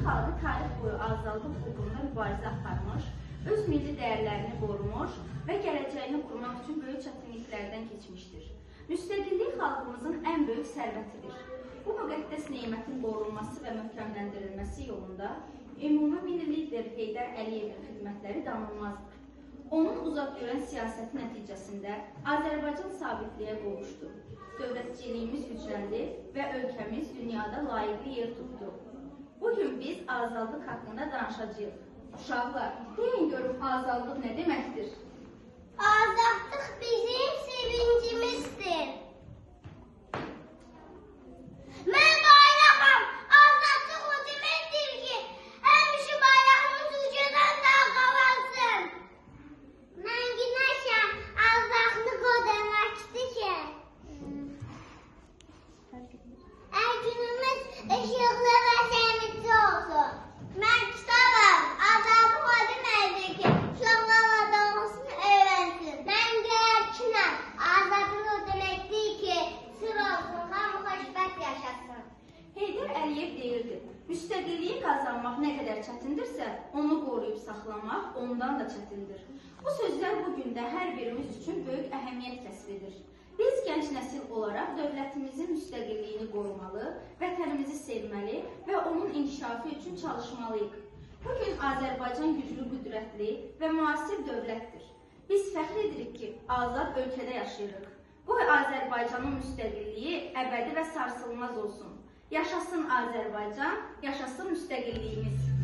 xalqı tarix boyu azadlıq uğrunda mübarizə aparmış, öz milli dəyərlərini qorumuş və gələcəyini qurmaq üçün böyük çətinliklərdən keçmişdir. Müstəqillik xalqımızın ən böyük sərvətidir. Bu müqəddəs nemətin qorunması və möhkəmləndirilməsi yolunda ümumi milli lider Heydər Əliyevin xidmətləri danılmazdır. Onun uzaqgörən siyasəti nəticəsində Azərbaycan sabitliyə qovuşdu. Dövlətçiliyimiz gücləndi və ölkəmiz dünyada layiqli yer tutdu. Bugün biz azadlıq haqqında danışacağıq. Uşaqlar, deyin görüm azadlıq nə deməkdir? Azadlıq bizim sevincimizdir. Mən bayrağam. Azadlıq o deməkdir ki, həmişə bayrağımız ucadan dalğalansın. Mən günəşəm. Azadlıq o deməkdir ki, hər günümüz işıqlı və sevincli olsun. Mən kitabam. Azadlıq o deməkdir ki, uşaqlar adam olsun, öyrənsin. Mən göyərçinəm. Azadlıq o deməkdir ki, sır olsun, hamı xoşbəxt yaşasın. Heydər Əliyev deyirdi, müstəqilliyi qazanmaq nə qədər çətindirsə, onu qoruyub saxlamaq ondan da çətindir. Bu sözlər bu gün də hər birimiz üçün böyük əhəmiyyət kəsb edir. Biz gənc nəsil olaraq dövlətimizin müstəqilliyini qorumalı, vətənimizi sevməli və onun inkişafı üçün çalışmalıyıq. Bugün Azərbaycan güclü, qüdrətli və müasir dövlətdir. Biz fəxr edirik ki, azad ölkədə yaşayırıq. Qoy Azərbaycanın müstəqilliyi əbədi və sarsılmaz olsun. Yaşasın Azərbaycan, yaşasın müstəqilliyimiz.